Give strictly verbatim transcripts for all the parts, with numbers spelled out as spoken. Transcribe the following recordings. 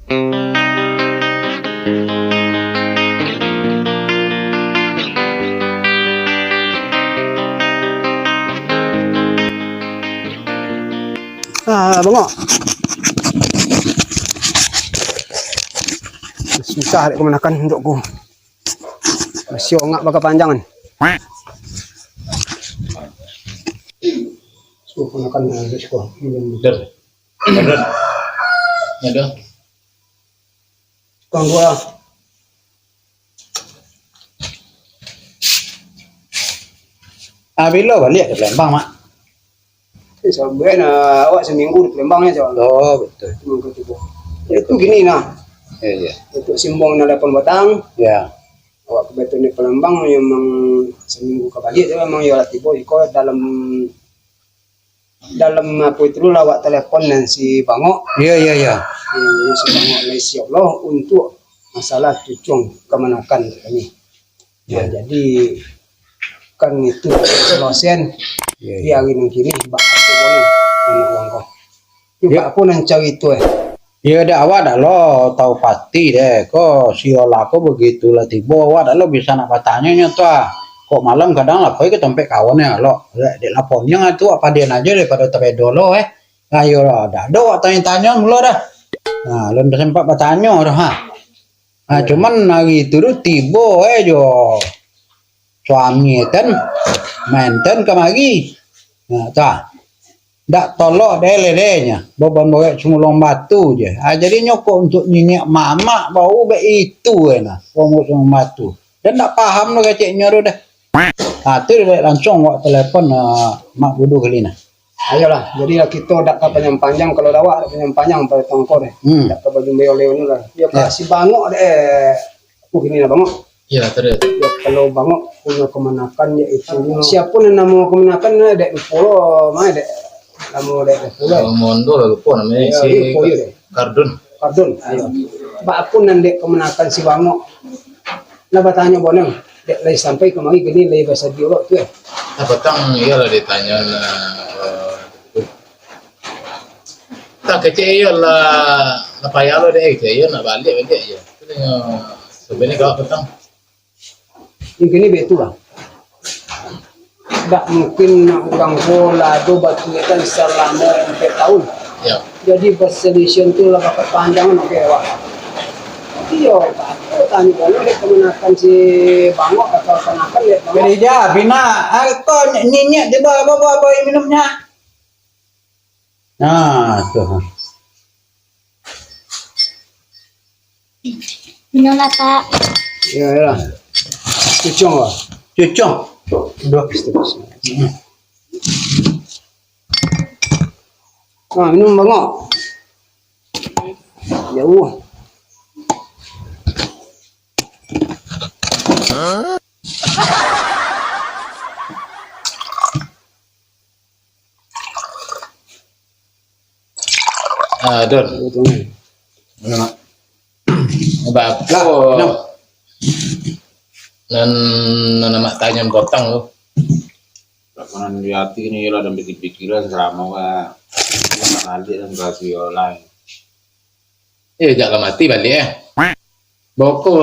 Ah, bangok. Susah dek kamanakan untuak ku. Masih ongak baka panjang kan. Suruh kamanakan, ah, risiko. Betul. Betul. Ada. Tukang gua. Ah, bilo baliak dari Palembang, Mak? Eh, sabuik nah, awak saminggu di Palembang ya, Cak. Oh, betul. Itu gini nah. Ya, ya. Untuk simbong nan lapan batang. Ya. Awak ka batua di Palembang memang saminggu ka baliak tu memang yo lah tibo iko dalam dalam apo itu lah awak telepon nan si Bangok. Iya, iya, iya. Hmm, si Bangok lah, insya Allah, untuk masalah cucuang kamanakan kami. Nah, iya. Jadi, kan itu selesai. Iya, di iya. Hari nan kini, bak apo boleh, anak uang ko. Iyo. Bak apo nan cari tu, eh? Iyo, dak, awak dak lo tahu pasti deh. Ko si Yola ko begitu lah tibo, awak dak lo bisa nak batanyo nyo tu ah. Kok malam kadang lah pai ka tampek kawan nyo lo. Dek, dek lapor nyo tu, awak padian ajo daripado tabedo lo, eh. Nah, iyo lah, dak ado awak tanyo-tanyo mulo dah. Nah, alun sempat batanyo dah, ha. Nah, cuman hari tu tu tibo, eh, jo suami enten, mainten kamari. Nah, tah. Dak tolok deh lelenyo, babon borek sumulong batu je. Ah, jadi nyo kok untuk niniak mamak baru baitu, eh, nah, babon borek sumulong batu. Dan dak paham tu keceknyo tu dah. Ah, tu dek langsung awak telepon, ah, Mak Budu kali nah. Ayolah, jadi lah kito dak ka panjang-panjang, kalau dawak dak panjang-panjang pada tongko deh. Hmm. Dak ka bajumpa oleh anu lah. Yo, ka si Bangok deh. Aku gini lah, Bangok. Iyo, terus. Yo, kalau Bangok punyo kamanakan, yo itu. Siapo nan namo kamanakan, eh, dek lupo lo, mah dek namo dek lupo lo. Namo Mondo lah lupo namonyo, si Kardun. Kardun, ayo. Bak apo nan dek kamanakan si Bangok? Lah batanyo bonang, dek lai sampai kamari kini lai basadio lo tu, eh. Nah, patang iyo lah ditanyo, nah, eh, tak kecek iyo lah, lah payah lo dek, kecek iyo nak baliak baliak iyo. Tu tengok sebenarnyo kawak patang. Mungkin ni betul lah. Dak mungkin nak urang ko lah ado batuetan salamo ampek taun. Ya. Jadi, perselisihan tu lah bapapanjangan, oke, awak. Iyo, batua tanyo dulu dek kamanakan si Bangok atau kamanakan dek Bangok. Jadi, ja, pina, ah, ko nyinyek tibo, apa, apa, apa minumnya? Nah, tu. Minum lah, Pak. Iyo, iyolah. Cucung lah. Cucung. Duh. Nah, minum, Bangok. Jauah. Ah, Don. Alamak. Baa nan, nan amak tanyo potang tu? Dak pernah di ati ni lah, dan pikiran-pikiran selamo ka. Nak baliak dan ka si Yola. Eh, jak lah mati baliak, eh. Boko,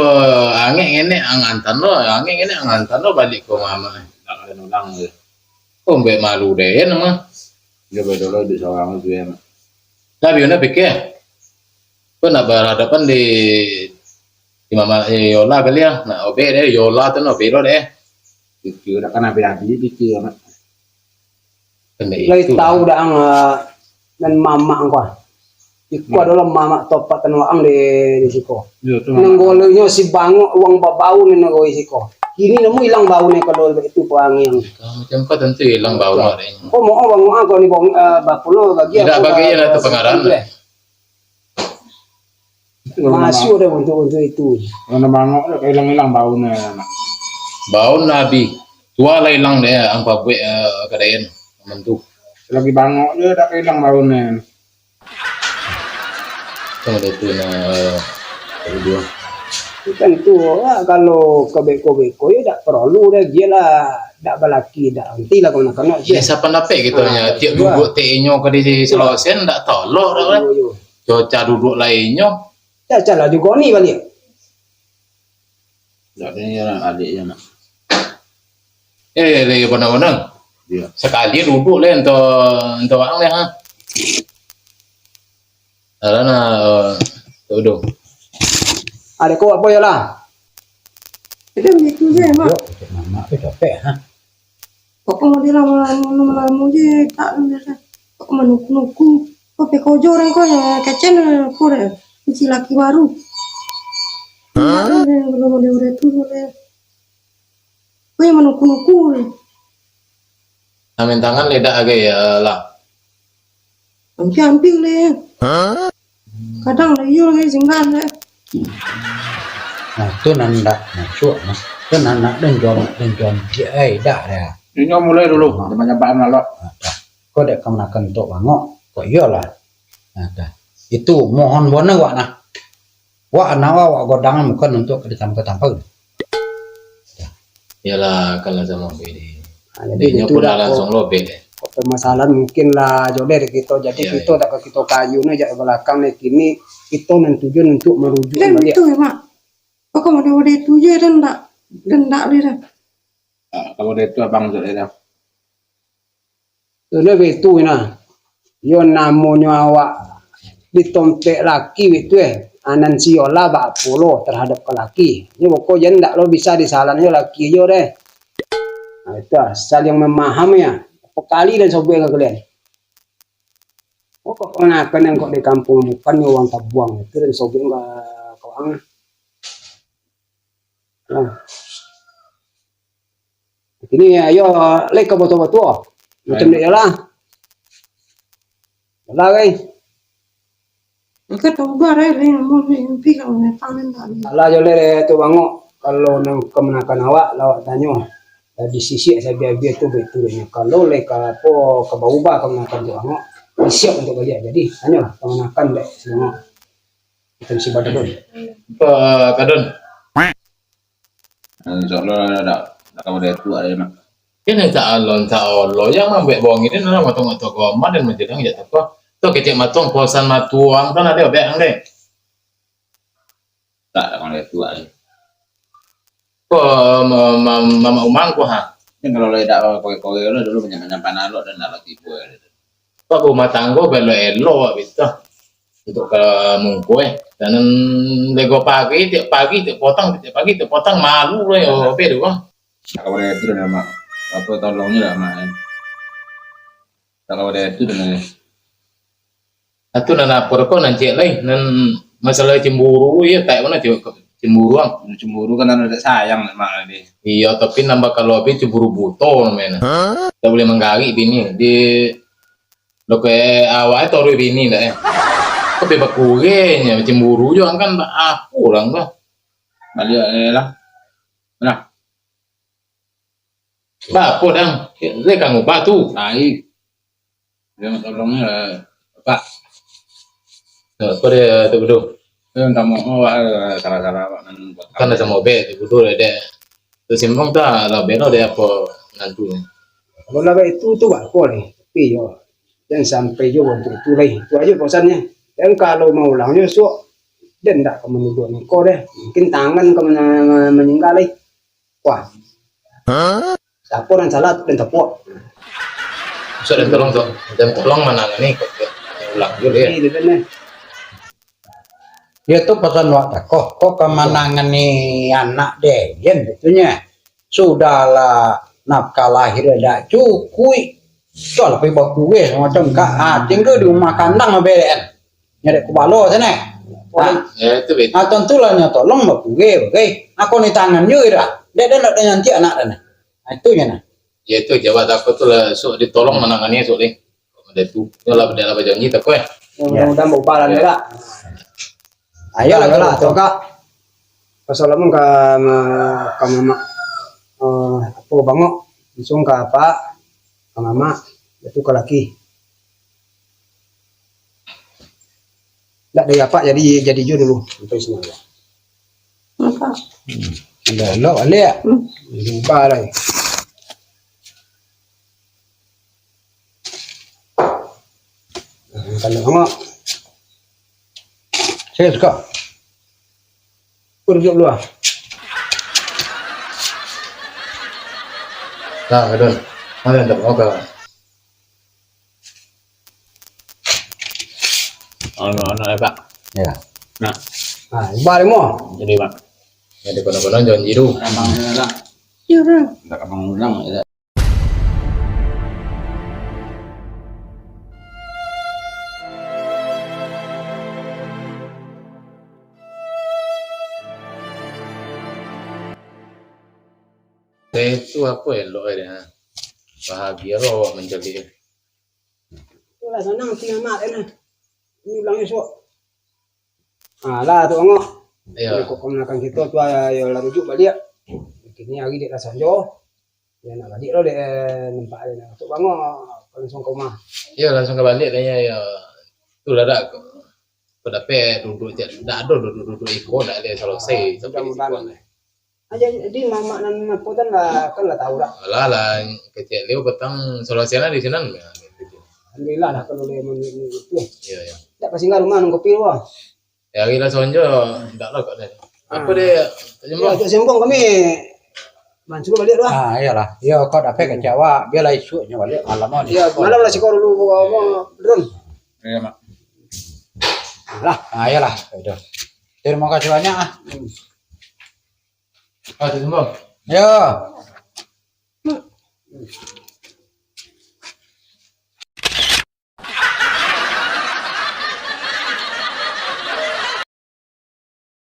angek ngenek angantan lo, angek ngenek angantan lo baliak ko mama. Dak ada ulang je. Ko mbek malu deh, ya, nama. Dia bae dulu di seorang tu, ya. Tapi udah pikir, ko nak berhadapan di, di mama, eh, Yola kali ya. Nak obek deh, Yola tu nak obek lo deh. Pikir dak kan habis-habis pikir, Mak. Lai tahu dah ang, ah, nan mamak ko. Iko adalah mamak topak tanuang di, di siko. Yo, tu. Nan golonyo si Bangok uang babau nan nagoi siko. Kini namo ilang bau ni kalau itu perangai ang. Macam ko tentu ilang bau. Ko mau Bangok ang ko ni bang, ah, bapulo bagi. Tidak bagi lah tu pengarang. Masih ada untuk-untuk itu. Kalau Bangok tu ilang-ilang bau ni. Bau ni habis. Tua lah ilang deh, ang pabuek, eh, kadayan. Mantu. Lagi Bangok je dak ilang bau ni. Kan ada tu nah, eh, dua. Kan tu lah, kalau ka beko-beko yo dak perlu dah, dia lah dak balaki, dak anti lah kanak-kanak. Ya, siapa dapat gitu nya, tiap duduk teh inyo ka di Salosen dak tolok dah kan. Cuaca duduk lainnyo. Cacalah jugo ni baliak. Dak ado yang adik je nak. Eh, eh, eh, bonang-bonang. Iyo. Sakali duduak lah untuk, untuk ang lah, ha. Alah nah, eh, duduak. Ado ko apo yo lah? Ado itu je, Mak. Yo, mamak tu capek, ha. Kok model lamo-lamo, lamo-lamo je, tak model. Kok manuku-nuku. Kok pekojo orang ko yang kacen, ko deh. Isi laki baru. Hah? Model, model, model tu, model. Ko yang manuku-nuku deh. Amin tangan ledak agai ya lah. Ampia-ampia leh. Hah? Kadang lah iyo leh, singgah leh. Nah, tu nan ndak macuak, nah. Tu nan nak den jual, nak den jual. Dia, eh, dak dah. Inyo mulai dulu, ha, nyampak-nyampakan lalok. Nah, dah. Kau dek kamanakan untuk bangok, kok iyolah. Nah, dah. Itu mohon boneh wak nah. Wak nah, wak, wak godangan bukan untuk ditampal-tampal. Iyalah, kalau sama bede. Ha, jadi inyo itu pun dah langsung lobek deh. Kok permasalahan mungkin lah jodoh dek kito. Jadi iyo, kito iyo. Dak ka kito kayu ni jak balakang ni kini kito nan tujuan untuk marujuk. Dan baliak. Betul ya, Mak. Pokok model-model tu je dan dak, dan dak boleh dah. Ah, kalau model tu abang tu dah. Sudah baitu nah. Yo namonyo awak ditompek laki baitu eh. Anan siyolah baapo lo terhadap ka laki. Nyo pokok jan ndak lo bisa disalahnyo laki jo deh. Nah, itu lah, saling memahami ya. Pakali dan sobek ka kalian. Pokok kamanakan yang kok di kampung bukan urang tabuang itu dan sobek ka, ka urang. Nah. Kini ayo lai ka batua-batua. Macam dek lah. Lah, gai. Engka tobar ai, lai amun mimpi ka binatang nan tak ada. Alah jo lai tu bangok. Kalau nang kamanakan awak, lah awak tanyo. Lah disisiak sabiah-biah tu baitu nyo. Kalau lai ka apo, ka baubah kamanakan tu bangok, siap untuk baliak. Jadi, tanyolah kamanakan dek si bangok. Macam si Badrun. Apa, Kadun? Insya Allah dak, dak kawa dah tuak dah, Mak. Ini insya Allah, insya Allah. Yang mambuek bawang ini, nah, matang-matang kau, dan menjelang je tak apa. Tu kecek matang, kosan matuang, kan ada bek ang deh. Tak, dak kawa dah tuak dah. Ko, ma-, ma-, mamak umang ko, ha? Ini kalau lai dak kawai-kawai lo dulu, banyak-banyak panah lo, dan dak lagi buai. Pak rumah tanggo belo-elo awak bito. Untuk ka mungko eh. Dan lego pagi, tiap pagi, tiap potang, tiap pagi, tiap potang, malu lah yo, obe tu bang. Tak kawa dah tu dah, Mak. Apa tolong je lah, Mak, eh. Tak kawa dah tu dah, eh. Atu nan apo ko nan ciek lai, nan masalah cemburu, iyo, tak pernah cemburu, ang. Cemburu kan ado sayang, Mak, deh. Iyo, tapi nambah kalau habis cemburu buto namanya. Hah? Tak boleh manggarik bini. Di Lo ke awak e toruih bini ndak eh? Tapi bakurenyo cemburu jo kan, apo urang tu. Baliak e lah. Nah. Bapo dang? Dia kan ngubah tu. Ai. Dia tolong lah, Pak. Apa dia tu betul? Dia minta maaf, Pak, salah-salah, Pak, nan buat. Kan dah sama obek tu betul dia. Tu simpang tu lah beno dia apa nantu ni. Kalau lah itu tu bapo ni? Tapi yo. Jan sampai juo untuak itu lai. Itu ajo pasannyo. Jan kalau maulangnyo suok, jan ndak ka manuduak niko deh. Mungkin tangan ka manya-, manyingga lai. Wah. Sia nan salah, tu den tapuak. Suok den tolong, suok. Den tolong manangani ko. Ulang juo deh. Ini den deh. Iyo tu pasan wak tako, ko ka manangani anak den, batunyo. Sudahlah, nafkah lahir dak cukuik. Sudah lah pai bakureh macam ka, ah, tingga di rumah kandang lah beren. Nyo dek kubalo sane. Ah, ya, itu betul. Ah, tantulah nyo tolong bakureh, bagai. Ako ni tangan nyo dah. Dek, dek, dek, nyantik anak dah nah. Ah, itu nyo nah. Ya, itu jawab tako tu lah, suok ditolong manangani suok ni. Ada tu. Nyo lah, dah lah bajanji tako eh. Ya, mudah-mudahan baubah lah, ya. Ayolah, ayolah, tu, Kak. Assalamualaikum ka ma-, ka mamak. Eh, apo bangok? Langsung ka apak, ka mamak, itu ka laki. Ndak dari apak jadi, jadi juo dulu. Sampai sini. Apa? Hmm. Dah elok baliak. Hmm. Jumpa lai. Nah, kalau bangok. Saya suka. Ko duduak dulu ah. Nah, Don. Mari, Don. Oke. Anu, anu, ya, Pak. Ya. Nah. Nah, ibar mo. Jadi, Pak. Jadi, kono-kono janji tu. Abang, ya, Pak. Iya, Bang. Ndak abang urang, ya. Teh tu apo elok e, ha? Bahagia lo awak mancaliak. Itulah sanang tinggal mak e nah. Ini ulang esok. Ah, lah tu angok. Iyo. Kok kamanakan kito tu, ah, yo lah rujuk baliak. Kini hari dek lah sanjo. Yo nak baliak lo dek, eh, nampak dek nak masuk bangun. Langsung ka rumah. Iyo, langsung ka baliak dah, yo, yo. Tu lah dak. Kok dapek duduak je, dak ado duduak-duduak iko, dak ado salasai sampai di siko. Mudah-mudahan. Aja di mamak nan apo kan lah, kan lah tahu lah. Alah lah, kecek liau patang salasai lah di sinan. Alhamdulillah lah kalau dia menurut tu. Iyo, iyo. Dak pasti nggak rumah nunggu kopi wah. Ya, hari lah sonjo, dak lah kok deh. Apo deh, Yo, Simbong? Ajak Simbong kami manculu baliak tu ah. Ah, iyolah. Yo, kok dapek kecek awak, biarlah isuaknyo baliak malam on. Yo, malam lah siko dulu, Bro. Iyo, Mak. Lah. Ah, iyolah. Udah. Terima kasih banyak ah. Ah, Simbong. Yo.